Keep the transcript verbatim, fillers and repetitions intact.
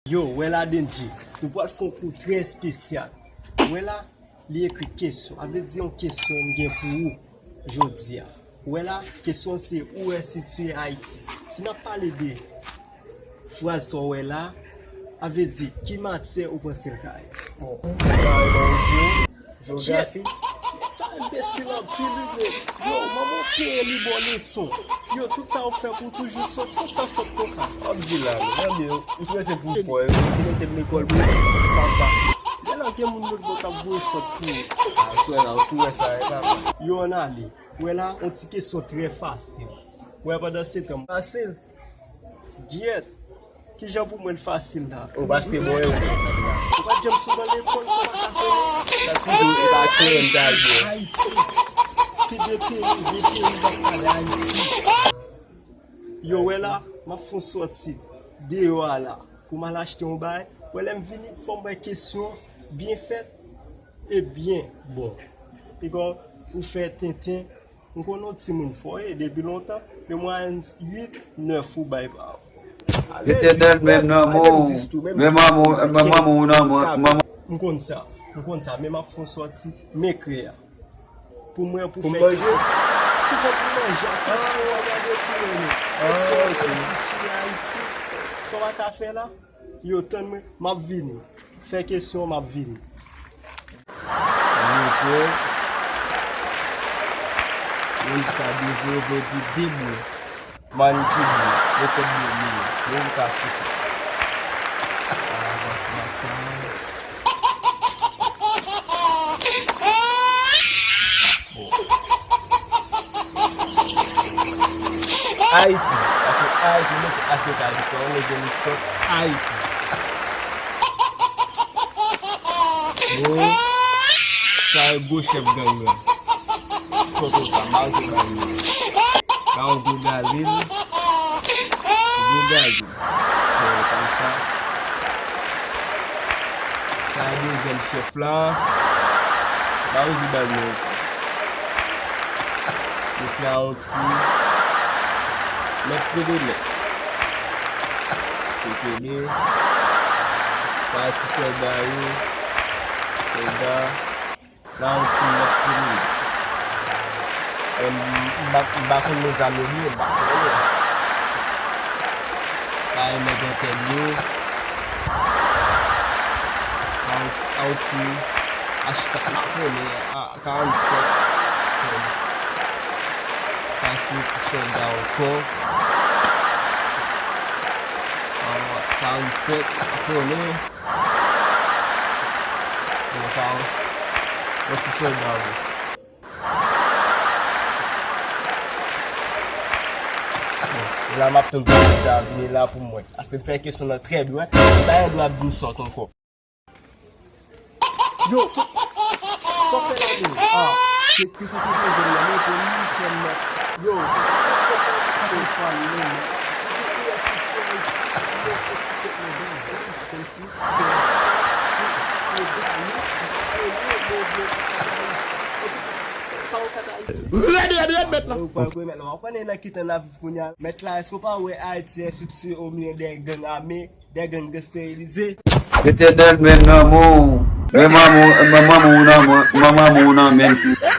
Yo, wè la Denji, nou pral fè yon kou trè espesyal. Wè la, li ekri kesyon. A vle di yon kesyon m gen pou ou jodi a. Wè la, kesyon se ou wè sitiye Ayiti. Si n ap pale de fraz sa w wè la, a vle di ki matyè ou panse l ka ye? Bon, jewografi. Sa enbesil anpil wi men. Yo, manman peye li bon leson. Yo, tout sa ou fè pou toujou sòt, tout sa sòt konsa. W ap di la, men, men, ou prese pou fò, yo, ki mete m lekòl pou papa. Lè la gen moun lòt bò k ap voye sòt pou ou. Aswè la, ou tou wè sa, e pa. Yo, ann ale. Wè la, yon ti kesyon trè fasil. Wè, pandan se tan, fasil. Gyèt, kijan pou mwen l fasil la? Ou paske bon e ou. Ou pa t janm sou ban lekòl, sa pa ka fè non. Sa toujou e pa klè m ta di. Ayiti. Ki de peyi, de peyi m ap pale Ayiti. Yo, wè la, m ap fè yon sòti deyò a la pou m al achte yon bagay. Wè, lè m vini, fò m wè kesyon byen fèt e byen bon. Piga ou fè tenten. M konn yon timoun fò e depi lontan, men mwayèn uit, nèf ou bay pa ou. Etènèl, menm nan men w, menm manman w, menm manman w nan men, manman. M konn sa, m konn sa, men m ap fè yon sòti, men krè a. Pou mwen, pou fè kesyon. Kijan pou manje a? Kesyon an gade pou mwen non. Kesyon an, ok, sitiye Ayiti. Sa w pa ka fè la? Yo, tann mwen, m ap vini. Fè kesyon, m ap vini. Repons. Wi, sa de zewo vle di de bwen. Mann ki byen, nenpòt byen li ye, men m ka choute. Avanse maten. Bon. Ayiti, paske Ayiti, mete H de K, paske ou gen moun sòt Ayiti. Bon, sa e gwo chèf gang lan. Tonton sa, Mazo Bayo. Sa yon gwo galil. Gwo galil. Bon, e pa sa. Sa e dezyèm chèf la. Mazo Bayo. Mesye a yon ti. Mèt Fede mèt. Se Fede. Sa e ti sòlda yo. Sòlda. Nan yon ti nèt fini. M pa, m pa konn men zam yo byen, m pa konnen. Sa e nèg antèn yo. A yon ti, a yon ti H kat m pa konnen, a karannsèt. Sa se ti sòlda ankò. A karannsèt, m pa konnen. Bon, sa, yon ti sòlda, wi. Bon, e la m ap tann pou nèg sa vini la pou mwen. Ase m fè kesyon nan trè byen. M pa gen dwa ap di m sòt ankò. Yo, sa fè la menm? Ah, ke, ke sa te poze m nan, men pou li, chèn nan. Yo, se pa kesyon pou sa te fè m, men. Li di, ou wè sitiye Ayiti, yo fè pakèt nèg la zam, pa konn si se respè, si se gaye, m pa konnen, men yo vle yon kat Ayiti. Epi tou sa, sa yon kat Ayiti. Rèd, rèd, rèd, mèt la. Ou pral gwe mèt la. W ap konnen nan ki tan n ap viv kounye a. Mèt la, èske w pa wè Ayiti e sitiye o milye dè gang ame, dè gang gangstèrize? Etènèl, menm nan men w, menm manman w, menm manman w nan men, menm manman w nan men.